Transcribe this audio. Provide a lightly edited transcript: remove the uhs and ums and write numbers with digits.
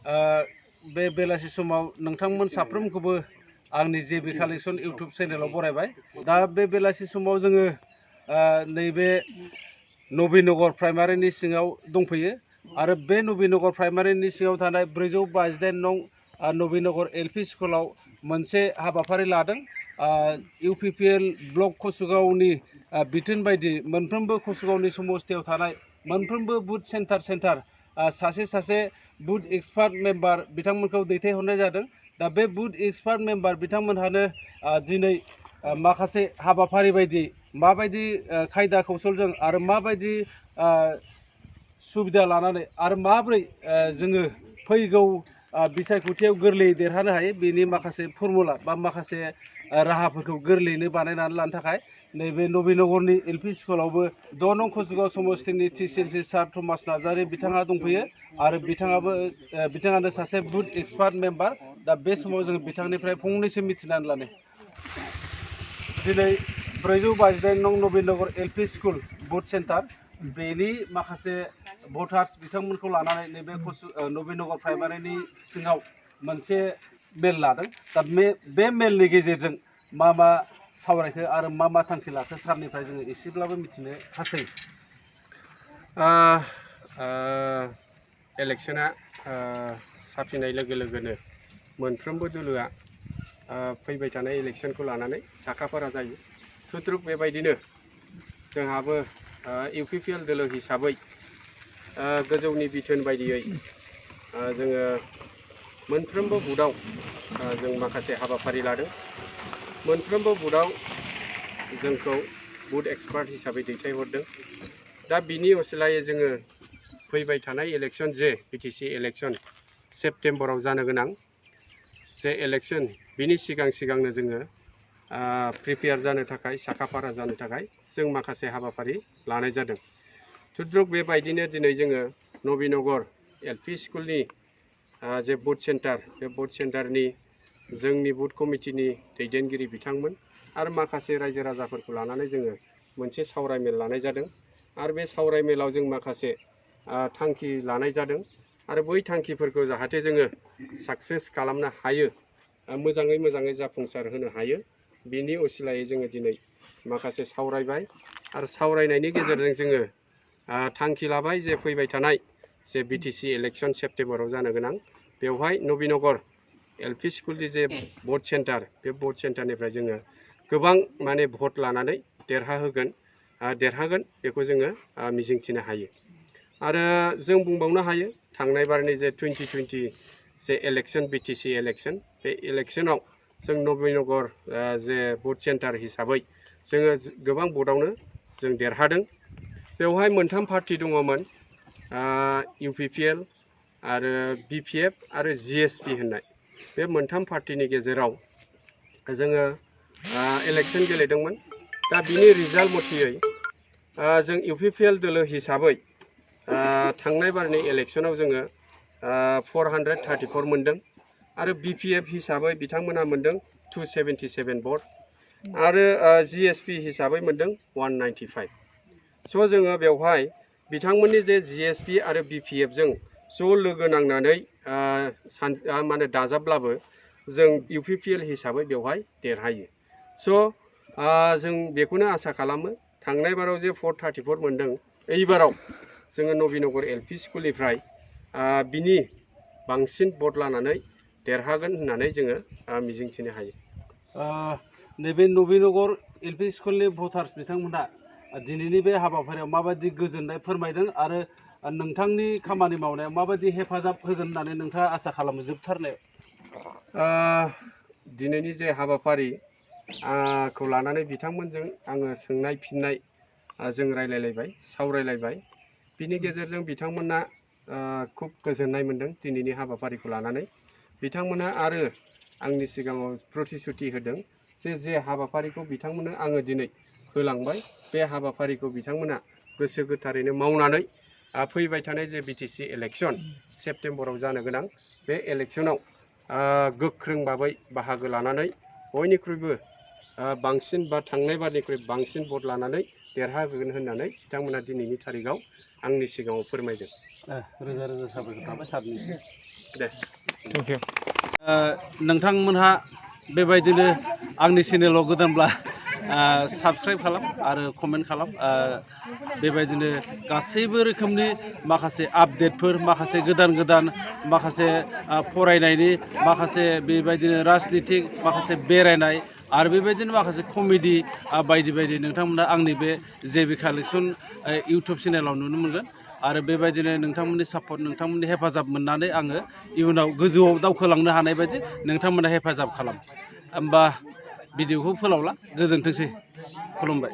बे बेलासि समाव नोंथांमोन साफ्रोमखौबो आंनि जेबि कालेक्सन इउटुब चेनेलाव बरायबाय। दा बे बेलासि समाव जोङो नैबे नबीनगर प्राइमारिनि सिङाव दंफैयो आरो बे नबीनगर प्राइमारिनि सिङाव थानाय 428 नं नबीनगर एलपि स्कुलाव मोनसे हाबाफारि लादों। इउपिपिएल ब्लक कसुगावनि बिथोन बायदि मोनफ्रोमबो कसुगावनि समस्थियाव थानाय मोनफ्रोमबो बुथ सेन्टार सासे बुथ एक्सपार्ट मेम्बार बिथांमोनखौ दैथायहरनाय जादों। दा बे बुथ एक्सपार्ट मेम्बार बिथांमोनहानो दिनै माखासे हाबाफारि बायदि माबायदि खायदा कौशलजों आरो माबायदि सुबिदा लानानै आरो माब्रै जोङो फैगौ बिसायख'थियाव गोरलैयै देरहानो हायो बेनि माखासे फर्मुला बा माखासे राहाफोरखौ गोरलैयैनो बानायनानै लानो थाखाय नैबे नबीनगरनि एलपि स्कुलावबो 6 नं कसुगाव समस्थिनि टिसिएलसि सार थमास नार्जारि बिथाङा दंफैयो आरो बिथाङानो सासे बुथ एक्सपार्ट मेम्बार। दा बे समाव जों बिथांनिफ्राय फंनैसो मिथिनानै लानो। दिनै 428 नं नबीनगर एलपि स्कुल बुथ सेन्टार बेनि माखासे भटार्स बिथांमोनखौ लानानै नैबे नबीनगर प्राइमारिनि सिङाव मोनसे मेल लादों। दा बे मेलनि गेजेरजों मा सावरायखो आरो मा थांखि लाखो सारनिफ्राय जोङो एसेब्लाबो मिथिनो हास्थायो। इलेक्शना साफिनाय लोगो लोगोनो मोनफ्रोमबो दोलोआ फैबाय थानाय इलेक्शनखौ लानानै साखाफारा जायो। सुद्रुग बेबायदिनो जोंहाबो इउपिपिएल दोलो हिसाबै गोजौनि बिथोन बायदियै जोङो मोनफ्रोमबो बुथआव जों माखासे हाबाफारि लादों। मोनफ्रोमबो बुथआव जोंखौ बुथ एक्सपार्ट हिसाबै दैथायहरदों। दा बिनि असिलायै जोङो फैबाय थानाय इलेक्शन जे बिटिसि इलेक्शन सेप्तेम्बराव जानो गोनां जे इलेक्शन बिनि सिगांनो जोङो प्रिपेयार जानो थाखाय साखाफारा जानो थाखाय जों माखासे हाबाफारि लानाय जादों। सुद्रुग बेबायदिनो दिनै जोङो नबीनगर एलपि स्कुलनि जे बुथ सेन्टार बे बुथ सेन्टारनि जोंनि बुथ कमिटिनि दैदेनगिरि बिथांमोन आरो माखासे रायजो राजाफोरखौ लानानै जोङो मोनसे सावरायमेल लानाय जादों। आरो बे सावरायमेलाव जों माखासे थांखि लानाय जादों आरो बै थांखिफोरखौ जाहाथे जोङो साक्सेस खालामनो हायो, मोजाङै जाफुंसार होनो हायो, बिनि असिलायै जोङो दिनै माखासे सावरायबाय आरो सावरायनायनि गेजेरजों जोङो थांखि लाबाय जे फैबाय थानाय जे बिटिसि इलेक्शन सेप्तेम्बराव जानो गोनां बेवहाय नबीनगर एलपि स्कुलनि जे भट सेन्टार बे भट सेन्टारनिफ्राय जोङो गोबां माने भट लानानै देरहागोन बेखौ जोङो मिजिंथिनो हायो। आरो जों बुंबावनो हायो थांनाय बारनि जे 2020 जे इलेक्शन बिटिसि इलेक्शन बे इलेक्शनाव जों नबीनगर जे भट सेन्टार हिसाबै जोङो गोबां भटआवनो जों देरहादों। बेवहाय मोनथाम पार्टी दङमोन, इउपिपिएल आरो बिपिएफ आरो जिएसपि होननाय। बे मोनथाम पार्टीनि गेजेराव जोङो इलेक्शन गेलेदोंमोन। दा बिनि रिजाल्ट मथेयै जों इउपिपिएल दोलो हिसाबै थांनाय बारनि इलेक्शनाव जोङो 434 मोनदों आरो बिपिएफ हिसाबै बिथांमोना मोनदों 277 भट आरो जिएसपि हिसाबै मोनदों 195। स' जोङो बेवहाय बिथांमोननि जे जिएसपि आरो बिपिएफजों ज' लोगो नांनानै माने दाजाबब्लाबो जों इउपिपिएल हिसाबै बेवहाय देरहायो। स' जों बेखौनो आसा खालामो थांनाय बाराव जे 434 मोनदों, एइबाराव जोङो नबीनगर एलपि स्कुलनिफ्राय बिनि बांसिन भट लानानै देरहागोन होननानै जोङो मिजिंथिनो हायो। नैबे नबीनगर एलपि स्कुलनि भटार्स बिथांमोनहा दिनैनि बे हाबाफारियाव माबायदि गोजोननाय फोरमायदों आरो नोंथांनि खामानि मावनायाव माबायदि हेफाजाब होगोन होननानै नोंथाङा आसा खालामो जोबथारनायाव? दिनैनि जे हाबाफारि खौ लानानै बिथांमोनजों आङो सोंनाय फिननाय जों रायलायलायबाय, सावरायलायबाय। बिनि गेजेरजों बिथांमोना खुब गोजोननाय मोनदों दिनैनि हाबाफारिखौ लानानै। बिथांमोना आरो आंनि सिगाङाव प्रतिश्रुति होदों जे हाबाफारिखौ बिथांमोननो आङो दिनै होलांबाय बे हाबाफारिखौ बिथांमोना गोसो गोथारैनो मावनानै फैबाय थानाय जे बिटिसि इलेक्शन सेप्तेम्बराव जानो गोनां बे इलेक्शनाव गोख्रों भाबै बाहागो लानानै बयनिख्रुइबो बांसिन बा थांनाय बारनिख्रुइ बांसिन भट लानानै देरहागोन होननानै बिथांमोना दिनैनि थारिखआव आंनि सिगाङाव फोरमायदों। रोजा रोजा साबायखर थाबाय सारनिसिम। दे थेंक इउ। नोंथांमोनहा बेबायदिनो आंनि चेनेलाव गोदानब्ला साबस्क्राइब खालाम आरो कमेन्ट खालाम। बेबायदिनो गासैबो रोखोमनि माखासे आपडेटफोर, माखासे गोदान गोदान माखासे फरायनायनि, माखासे बेबायदिनो राजनितिक, माखासे बेरायनाय आरो बेबायदिनो माखासे कमेडि बायदि बायदि नोंथांमोना आंनि बे जेबि कालेक्सन इउटुब चेनेलाव नुनो मोनगोन। आरो बेबायदिनो नोंथांमोननि सापर्ट, नोंथांमोननि हेफाजाब मोननानै आङो इयुनाव गोजौआव दावखोलांनो हानाय बायदि नोंथांमोना हेफाजाब खालाम। होमबा भिडिअखौ फोलावला, गोजोनथोंसै, खुलुमबाय।